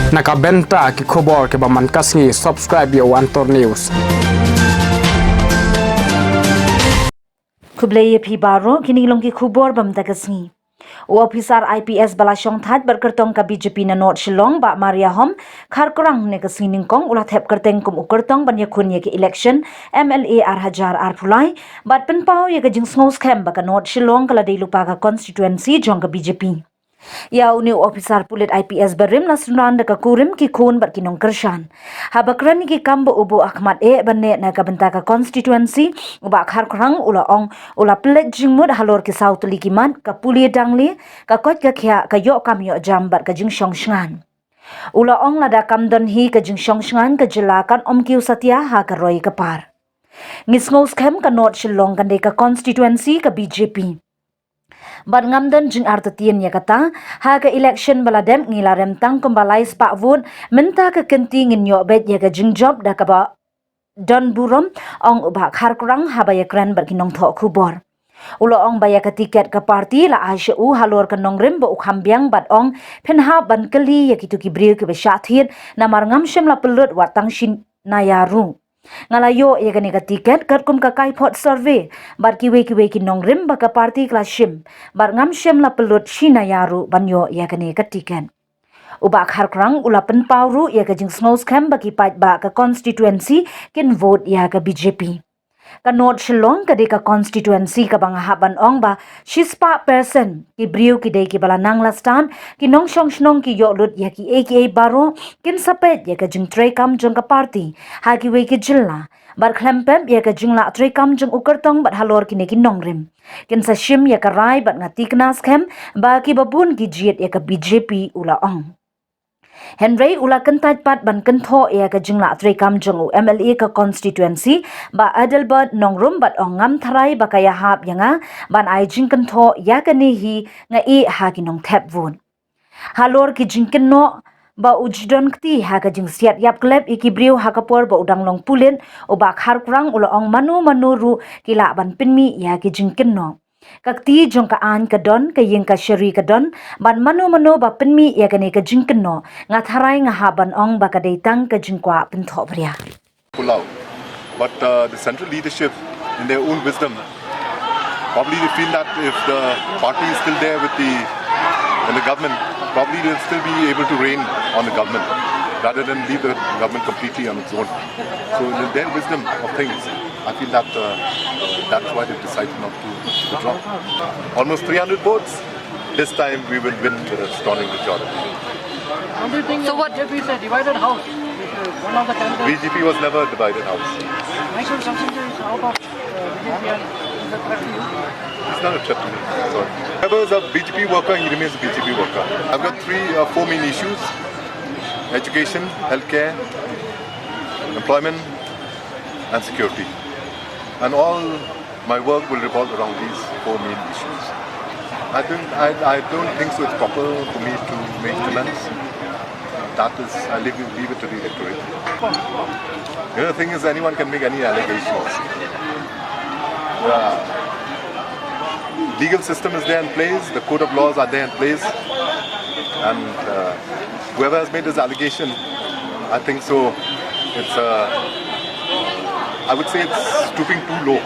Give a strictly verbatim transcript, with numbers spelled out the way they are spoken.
Na ka bynta ki khubor kiba man ka sngi, subscribe ïa u Antor News. Khublei ïa phi baroh, kine ki long ki khubor ba mynta ka sngi. U ophisar I P S ba la shong thait bad kyrtong ka B J P na North Shillong, Bah Mariahom Kharkrang, ne ka sngi nyngkong u la thep kyrteng kum u kyrtong ban ïakhun ïa ka election M L A ar hajar arphew lai, bad pynpaw ïa ka jingsngew skhem ba ka North Shillong ka la dei lypa ka constituency jong ka B J P. Ïa une u ophisar pulit I P S barim la synran da ka kurim ki khun bad ki nongkyrshan. Haba kren ïa ki kam ba u buh ha khmat eh ban neh na ka bynta ka constituency, u Bah Kharkrang u la ong, u la pynleit jingmut halor ki saw tylli ki mat, ka pule dang lieh, ka koit ka khiah, ka ïoh kam ïoh jam bad ka jingshong shngaiñ. U la ong lada kam don hi ka jingshong shngaiñ, ka jylla kan ym kiew satia ha ka roi ka par. Ngi sngew skhem ka North Shillong kan dei ka constituency ka B J P. Bad ngam don jingartatien ïa kata, ha ka election ba la dep ngi la rem tang kumba lai spah vote, mynta ka kynti ngin ïoh beit ïa ka jingjop da kaba don burom, ong u Bah Kharkrang haba ïakren bad ki nongthoh khubor. U la ong ba ïa ka tiket ka party la ai sha u halor ka nongrim ba u kham biang bad ong, phin hap ban kylli ïa kito ki briew kiba shah thied, namar ngam shym la pynlut wat tang shi naya ruh. Nga la ïoh ïa kane ka tiket katkum ka kaiphod survey bad kiwei kiwei ki nongrim ba ka party ka la shim, bad ngam shym la pynlut shi naya ruh ban ïoh ïa kane ka tiket. U Bah Kharkrang u la pynpaw ruh ïa ka jingsngew skhem ba ki paidbah ka constituency kin vote ïa ka B J P. Ka North Shillong ka dei ka constituency kaba nga hap ban ong ba shispah percent ki briew ki dei kiba la nang la stad, ki nongshong shnong ki ïoh lut ïa kiei kiei baroh, kin sa peit ïa ka jingtreikam jong ka party ha kiwei ki jylla. Bad khlem pep ïa ka jinglah treikam jong u kyrtong bad halor kine ki nongrim, kin sa shim ïa ka rai bad nga tikna skhem ba kiba bun ki jied ïa ka B J P, u la ong. Hynrei u la kyntait pat ban kynthoh ïa ka jinglah treikam jong u M L A ka constituency, Bah Adelbert Nongrum, bad ong, ngam tharai ba ka ïahap ïa nga ban ai jingkynthoh ïa kane hi, nga ïeh ha ki nongthep vote. Halor ki jingkynnoh ba u ju don kti ha ka jingsiat ïap klep ïa ki briew ha ka por ba u dang long pulit, u Bah Kharkrang u la ong mano mano ruh ki lah ban pynmih ïa ki jingkynnoh. Ka kti jong ka aiñ ka don, ka ïing kashari ka don, bad mano mano ba pynmih ïa kane ka jingkynnoh, nga tharai nga hap ban ong ba ka dei tang ka jingkwah pynthohbria. Pull out. But uh, the central leadership, in their own wisdom, probably they feel that if the party is still there with the in the government, probably they'll still be able to reign on the government rather than leave the government completely on its own. So, in their wisdom of things, I feel that uh, that's why they've decided not to withdraw. Almost three hundred votes. This time we will win with a stunning majority. What do you think? So what? B J P is a divided house. One of the candidates. B J P was never a divided house. Michael Shamsingh is out of uh, B J P and is a threat to you? It's not a threat to me. Sorry. Whoever is a B J P worker, he remains a B J P worker. I've got three or four main issues: education, healthcare, employment, and security. And all my work will revolve around these four main issues. I don't, I, I don't think so it's proper for me to make comments. That is, I leave, leave it to the electorate. The other thing is, anyone can make any allegations. The legal system is there in place, the code of laws are there in place, and uh, whoever has made this allegation, I think so, it's, uh, I would say it's stooping too low.